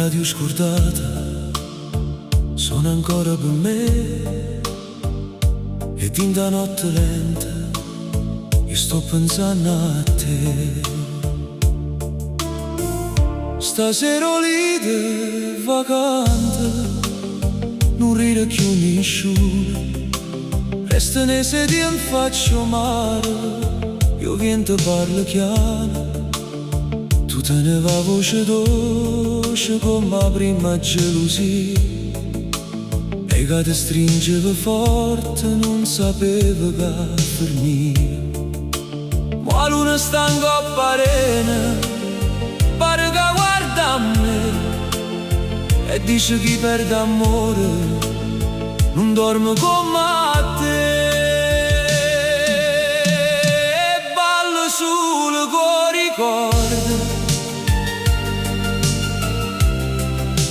radio scurdata sona ancora pe' me e dint' 'a notte lenta io sto penzanno a te. Stasera 'o lido è vacante, nun rire cchiù nisciuno. Restano 'e sedie 'nfaccia 'o mare e 'o viento parla chiano. Tu tenive 'a voce doce comme 'a primma gelusia e i' ca te stringevo forte nun sapevo che ferniva. Mo 'a luna sta 'ncopp' 'arena, pare ca guarda a me e dice chi perde ammore nun dorme comme a te. E ballo sulo cu 'o ricordo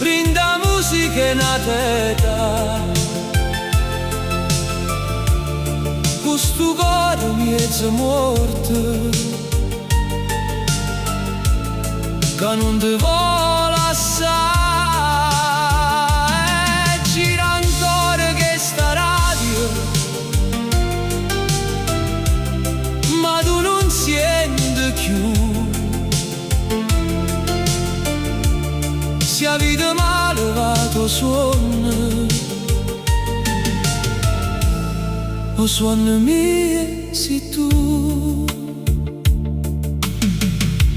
dint' 'a musica 'e n'ata età. Cu stu core miezo muorto ca nun te vo' lassà. E gira ancora chesta radio, ma tu nun siente cchiù. Si 'a vita m'ha levato 'o suonno, 'o suonno mio si tu.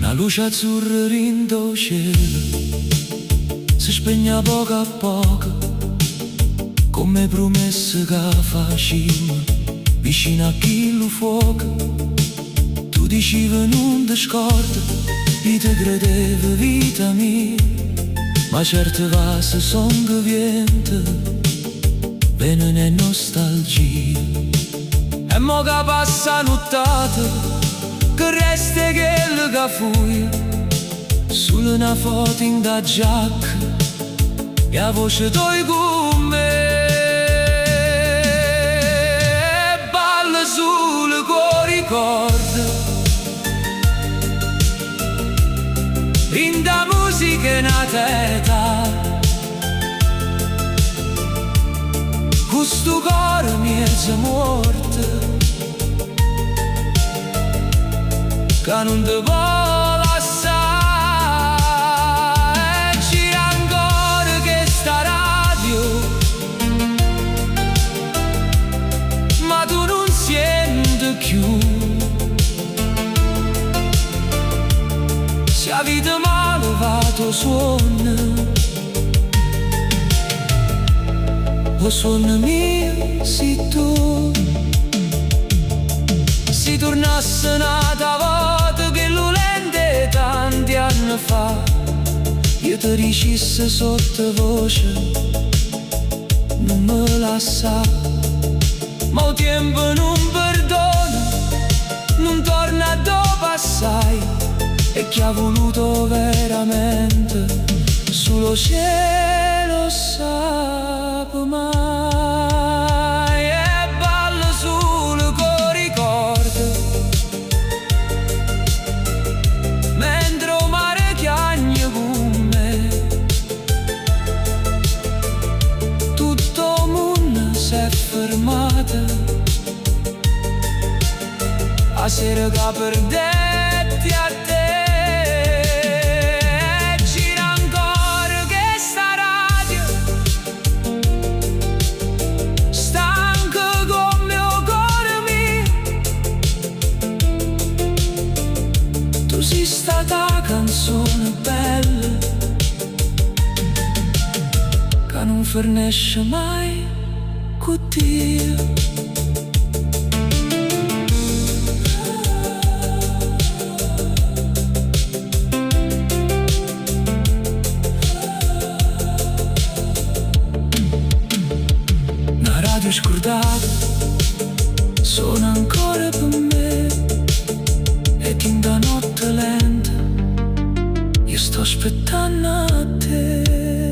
Na luce azzurra dint' 'o cielo se spegne a poco a poco comme 'e prumesse ca facimmo vicino a chillu fuoco. Tu dicive nun te scorda, io te credevo vita mia, ma certe vase song viento, veneno 'e nostalgia. E mo ca passa 'a nuttata, che resta 'e chello ca fuje, sulo na foto 'int' 'a giacca e 'a voce toja cu me. E ballo sulo cu 'o ricordo dint' 'a musica 'e n'ata età. Cu stu core miezo muorto ca nun te vo' lassà. E gira ancora chesta radio, ma tu nun siente cchiù. Si 'a vita m'ha levato 'o suonno, 'o suonno mio si tu. Si turnasse n'ata vota chellu lento 'e tanti anni fa, io te dicesse sottovoce, nun me lassà. Ma 'o tiempo nun perdona, nun torna addò passai e chi ha voluto veramente sulo 'o cielo 'o sape mai. E ballo sulo cu 'o ricordo mentre 'o mare chiagne cu me. Tutto 'o munno s'è fermato 'A sera ca perdette a te. E gira ancora chesta radio, stanca comme 'o core mio. Tu sei stata 'a canzone bella ca nun fernesce mai cu Dio. Na radio scurdata sona ancora pe' me e dint' 'a notte lenta io sto aspettanno a te.